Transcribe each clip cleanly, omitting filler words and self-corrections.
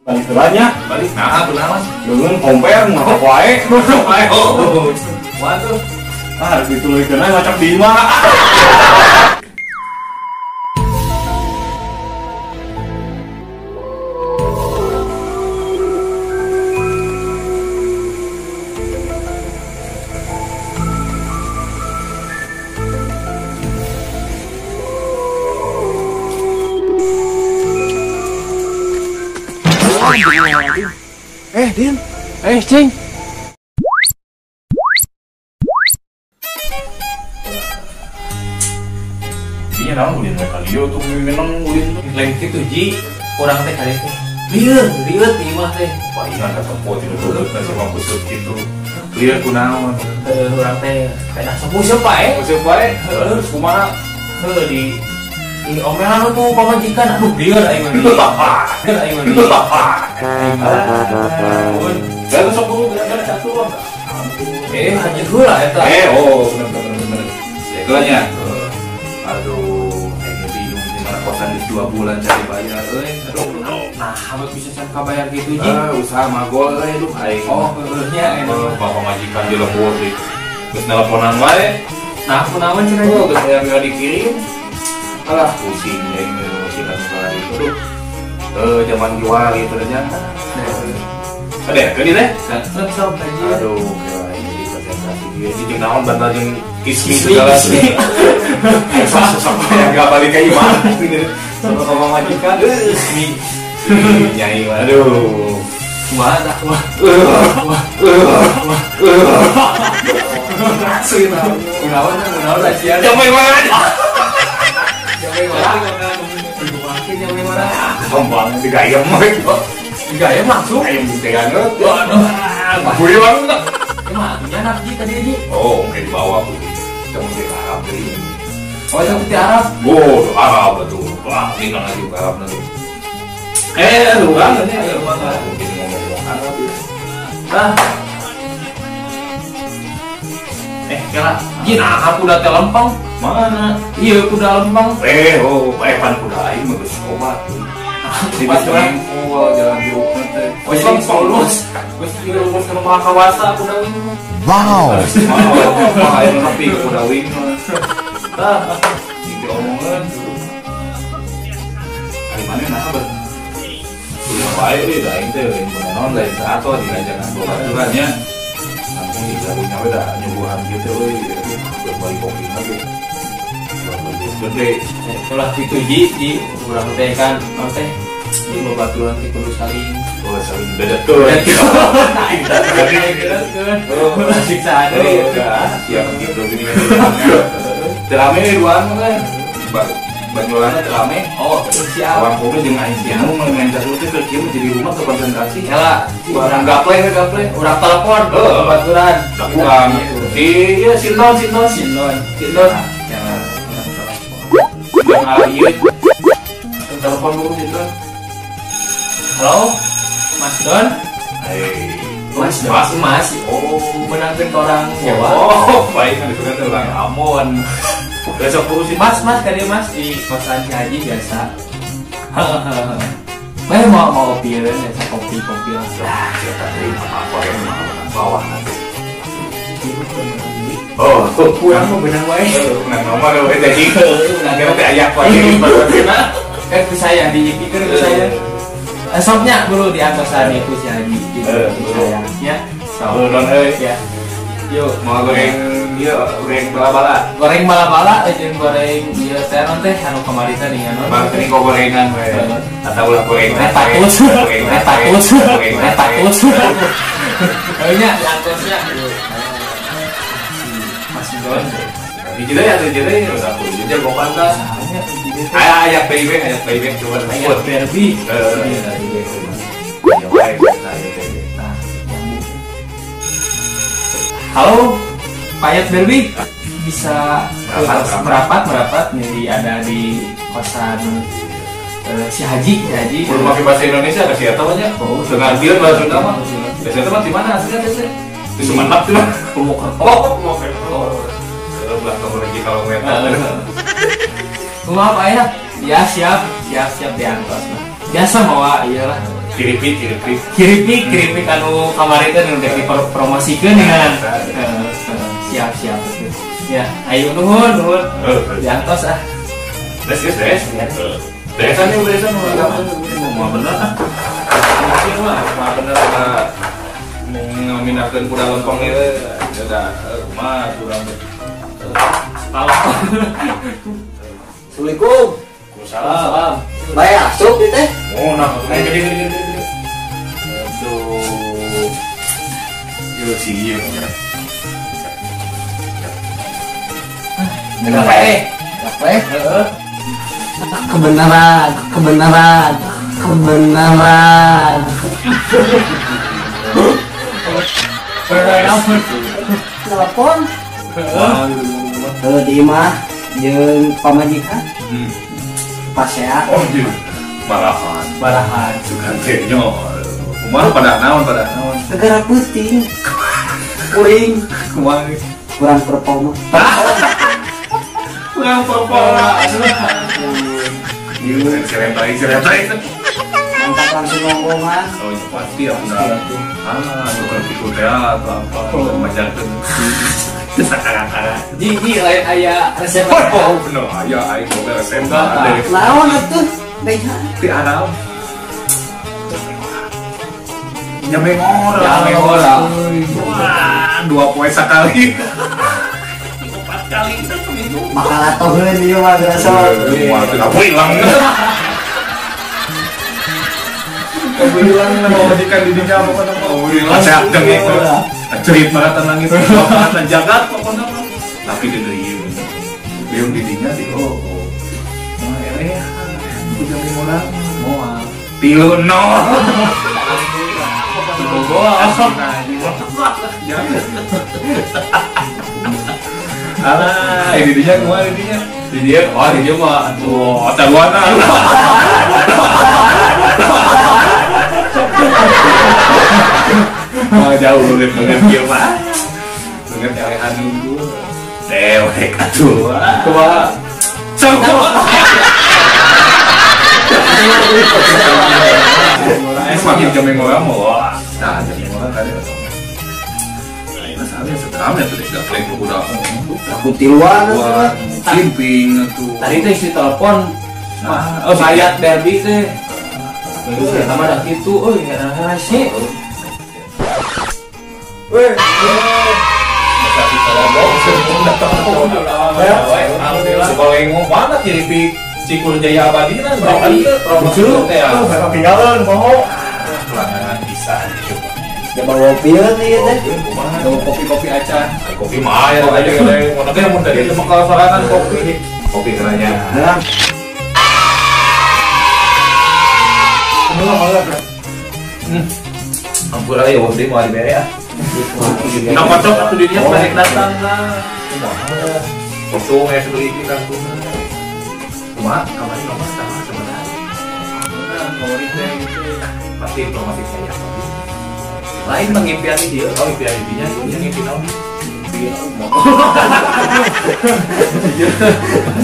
Balik heula. Balik nah kunaon? Leungeun komper ngorok wae. Oh. Waduh. Ah, harus dituluykeun we ngacak di imah. Din. Cing. Iya, naon ulin mereka lieu tuh menang ulin tuh. Lain kitu ji, urang teh kali teh. Lieur, lieur di imah teh. Palingan kata pot itu tuh sama kusut gitu. Lieur kunaon? Heuh, urang teh pedah sok useup wae. Useup wae. Heuh, kumaha? Heuh di omelan tuh pamajikan, aduh lieur aing mah. Lieur aing mah. Ampun. Dan sok guru gara-gara satu bang. Haji heula eta. Oh, bener. Ya geulanya. Aduh, aing bingung gimana kosan di 2 bulan cari bayar euy. Aduh. Nah, harus bisa can kabayar gitu ji. Usaha magol euy duh aing. Oh, heueuh nya enak. Bapak majikan di lembur di. Geus nelponan wae. Nah, kunaon cenah? Oh, geus aya geus dikirim. Alah, pusing aing ngurusin segala itu. Duh. Zaman jual gitu nya. Ada ke teh? Sok aja. Aduh, kira ini konsentrasi dia. Jeung naon bantal jeung kismi segala. Sok yang enggak balik ka imah. Sama sama majikan. Kismi. Nyai aduh. Kumaha tah kumaha. Asli nah. Kunaon kunaon aja. Jamai mana? Jamai mana? Jamai mana? Sombong digayem we. Digayem langsung. Ayam butean. Waduh. Gue banget. Emang atunya anak ji tadi ji. Oh, oke dibawa aku. Kamu di Arab deui. Oh, itu di Arab. Oh, Arab betul. Wah, ini kan lagi Arab nanti. Lu kan ini ada rumah mungkin ngomong Arab. Nah. Kira ji nah aku udah teh lempeng. Mana? Iya, kuda lempeng. Oh, pan kuda aing mah geus obat. Di jengkol jalan di ukna teh. Oh, jadi lulus. Geus lulus ke Maha Kawasa kuda wing. Wow. Wah, aing nepi ke kuda wing mah. Tah, di omongan. Ari mana nah abah? Ulah wae deui da aing teh lain kunaon lain sato diajakan babaturan nya. Langsung dijagonya we da nyuguhan kitu euy. Balik kopi lagi. Gede. Itulah kitu ji urang teh kan naon teh di babaturan teh kudu saling beda tuh. Siksa deui. Siap gitu gini. Terame duaan mah Banyolana terame. Oh, siap. Orang kudu jeung aing siang main kasur teh keur kieu jadi rumah terkonsentrasi. Heula, urang gaple gaple. Urang telepon babaturan. Urang. Iya, Sinon. Sinon. Jangan yang ieu. Telepon dulu Sinon. Halo, Mas Don. Hai. Mas Don. Mas. Oh, menangkeun ke orang Jawa. Oh, baik kan itu orang Ambon. Besok urusin Mas, kali Mas di kosan si Haji biasa. Heeh. Mau kopi biasa kopi lah. Lah, kita terima apa yang mau bawah nanti. Oh, kurang mau benang wae. Benang nomor we jadi. Kira teh aya wae kan ku saya dipikir ku saya. Sopnya dulu di antosan itu si Haji gitu. Saya nya. So, don euy. Ya. Yuk, mau goreng ieu goreng bala-bala. Goreng bala-bala jeung goreng ieu teh non teh anu kamari teh nih anu. Bang sering gorengan we. Atau ulah goreng patus. Patus. Patus. Heuh nya di antosnya. Mas Don. Hiji deui atuh hiji deui udah aku jago pantas. Aya baby coba aya Barbie. Heeh. Halo, Pak Yat Barbie bisa merapat nih ada di kosan si Haji. Belum pakai bahasa Indonesia ada siapa banyak? Oh, dengan dia bahasa Sunda mah. Bahasa Sunda mah di mana aslinya teh? Di Sumenep tuh. Purwokerto. Oh, Purwokerto. Belah lagi kalau ngeliat. Maaf ayah. Ya siap di antos. Biasa mawa iyalah. Kiripik. Kiripik anu kamari teh nu dek dipromosikeun dengan. Siap. Ya, ayo nuhun. Diantos ah. Beres. Beresan nih, beresan mau bener ah. Mungkin mah mau bener ngaminakeun kuda lempeng ieu. Da kumaha kurang salah. Assalamualaikum. Waalaikumsalam. Bae asup ieu teh. Oh, nah, gede. Aduh. Ieu sih ieu. Kape. Heeh. Kebenaran. Telepon. Heeh, di imah jeung pamajikan. Pasea. Oh, iya. Malahan. Sugan teh nyo. Kumaha pada naon? Negara peuting. Kuring. Kumaha kurang performa. Kurang performa. Ieu serem baik. Mantap langsung ngomong. Oh, itu pasti aku enggak. Ah, bukan itu teh atau apa. Majarkeun. Ji lain aya resep. Oh, bener aya aing boga resep. Naon atuh? Beja. Ti Arab. Nyameng ora. Wah, 2 poe sakali. 4 kali itu seminggu. Makalah toheun ieu mah berasa. Wah, teu hilang. Kamu hilang nama majikan di dinya pokoknya mah. Hilang. Sehat dengek. Cerit maratan langit, maratan jagat pokoknya mah. Tapi di deui. Beung di dinya di oh. Mah eleh. Ku jam urang moal. 3-0. Alah, ini dinya kumaha dinya? Di dia, oh di dia mah atuh taruhana. Oh jauh banget kieu mah. Banget elehan nunggu. Dewek atuh. Kumaha? Sangkuh. Makin jameng orang mau. Nah, jameng orang tadi. Masalahnya seteram ya tuh gaplek udah. Aku tiluan simping tuh. Tadi teh si telepon. Oh, mayat derby teh. Terus sama dah gitu, euy heran sih. Weh. Alhamdulillah. Mana kiripik Cikur Jaya Abadi kan promosi teh ya. Ketinggalan poho. Pelanggaran bisa gitu. Ya bawa pieun ieu teh. Bawa kopi-kopi acan. Kopi mah aya tadi mun teh mun tadi mah sorangan kopi. Kopi kenanya. Ampun aja wong deui moal dibere ah. Nah, kocok atuh di dieu balik datang lah. Kumaha? Untung aya deui iki kangkungna. Kumaha kamari nomor sama sebenarnya. Kamari teh pasti promosi saya. Lain mengimpian dia, oh impian dinya, dia ngimpi naon?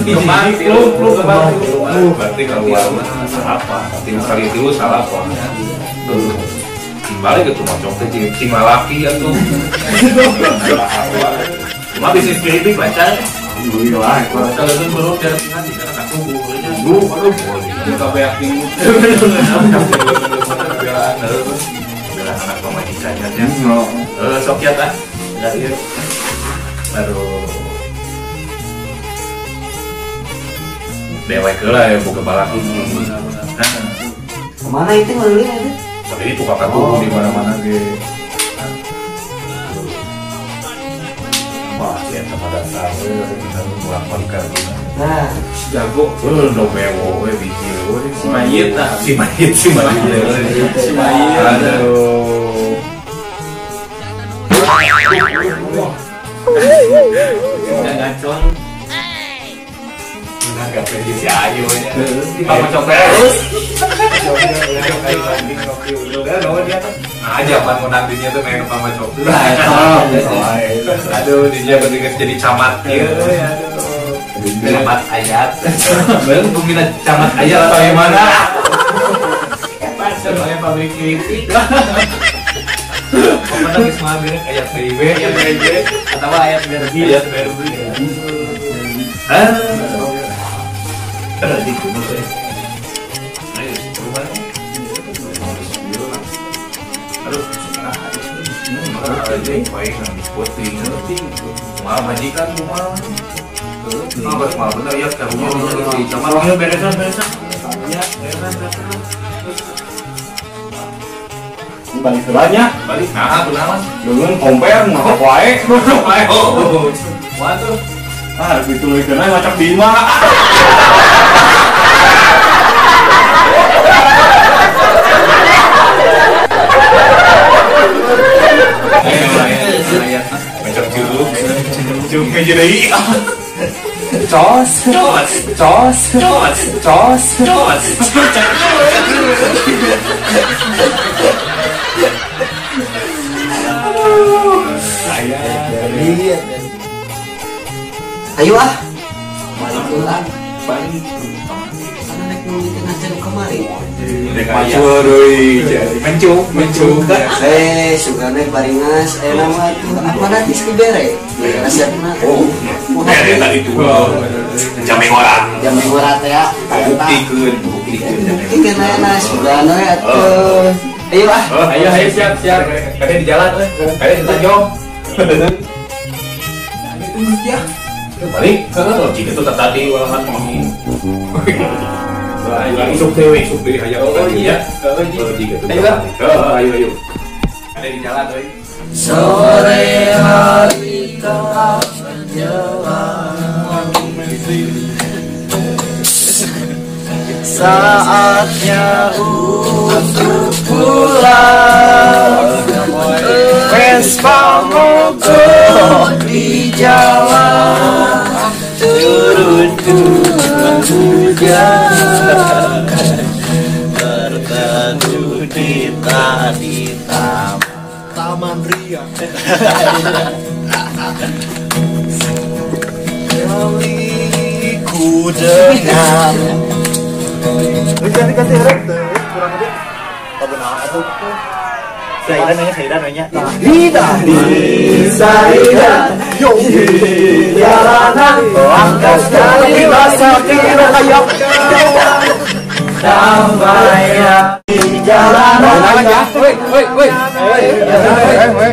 Kembang tilu, kembang tilu. Berarti keluar salah tim kali tilu salah apa? Balik ke rumah cok teh cing lalaki atuh. Cuma bisnis keripik lancar. Alhamdulillah. Kalau itu baru biar tinggal di karena aku burunya. Aduh, kita beak minggu. Belaan anak pamajikannya nya. Sok ya tah. Enggak ieu. Aduh. Dewek heula ya buka balaki. Kemana itu meuli itu? Tapi itu kakak tuh di mana-mana ge. Wah, ya sama dasar we kita pulang balik kartuna. Nah, jago. Heuh, mewo we biji we. Si mayit tah. Si mayit. Si mayit. Aduh. Gacon. Nah, gak pergi si Ayu nya. Pamacok terus. Nah, zaman menang dinya tuh main pamacok. Aduh, dinya ketika jadi camat ieu aduh. Camat ayat. Belum peminat camat ayat bagaimana? Aya pabrik keripik. Pokoknya geus mah bener ayat BIB, Ayat BIB atau ayat Barbie. Ayat Barbie. Ah. Di kuno teh. Ayo, rumah. Aduh, ah, baik nang posting. Kumaha majikan kumaha. Ah, kumaha bener ya karunya di kamar. Ayo beresan beresan. Ya, beresan beresan. Balik heula nya. Balik nah kunaon? Deungeun komper ngocok wae. Ngocok wae. Oh. Waduh. Ah, dituluykeun we ngocok di imah. Ngocok curug, curug meja deui. Cos, Cos, cos, cos, cos. cos. Iya. Ayo ah. Balik heula. Balik. Karena rek nuluykeun acan kemari. Macul deui, mencuk, mencuk. Eh, sugane baringas aya mah tuh apa nanti dibere. Resepna. Oh, bere tadi tuh. Jame ngora. Jame ngora teh ya. Buktikeun, buktikeun. Buktikeun aya sugane we atuh. Ayo ah. Ayo ayo siap siap. Kade di jalan euy. Kade di jong. Ya. Balik. Heeh, jika itu tadi walahan mau. Isuk deui, isuk deui hayang. Oh iya. Oh jika itu. Ayo lah. Heeh, ayo ayo. Kade di jalan euy. Sore hari telah menjelang, saatnya untuk pulang. Vespa mogok di jalan, turun hujan, berteduh di tadi taman ria. Kali ku dengar. Ganti-ganti rek teh, kurang lebih. Pabenahan atuh. Saidan nanya, Saidan nanya. Saida, yo, jalanan langka sekali rasa kira kayak tambaya di jalanan. Woi, woi, woi. Woi, woi.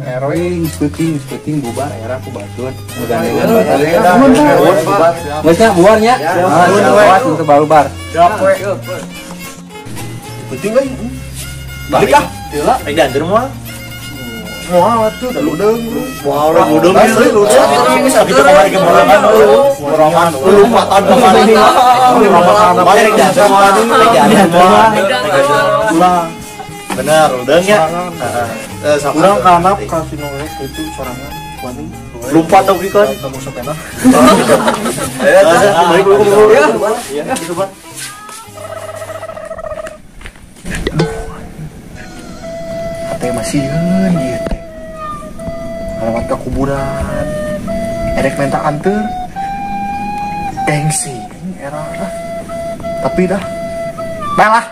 Eroing syuting, syuting bubar era ku batur. Geus bubarnya. Awas untuk baru bar. Siap we. Penting euy. Balik ah. Heula, rek dianteur moal. Moal atuh da ludeung. Moal rek ludeung. Asli ludeung. Itu kamari ge morangan. Morangan. Lumpatan kamari. Lumpatan. Balik rek dianteur moal, rek dianteur moal. Ulah. Bener, ludeung nya. Heeh. Urang kanap ka si Nolek itu sorangan wani. Lupa tau ki kan. Kamu sok enak. Eh, balik dulu. Ya, gitu, Bang. Teh masieun ieu teh. Alamat ka kuburan. Erek minta anteur. Gengsi era lah. Tapi dah. Bae lah.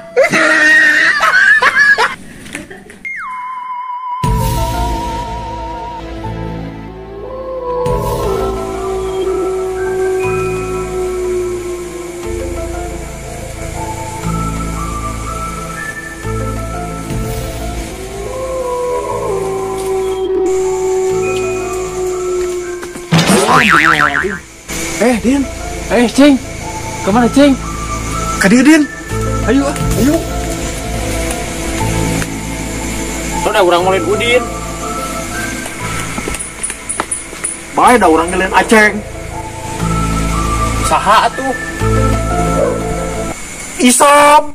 Eh, Din. Eh, Cing. Kemana, Cing? Ka dieu, Din. Ayo ah, ayo. Udah urang mulai Udin. Bae da urang ngeuleun Aceng. Saha atuh? Isop.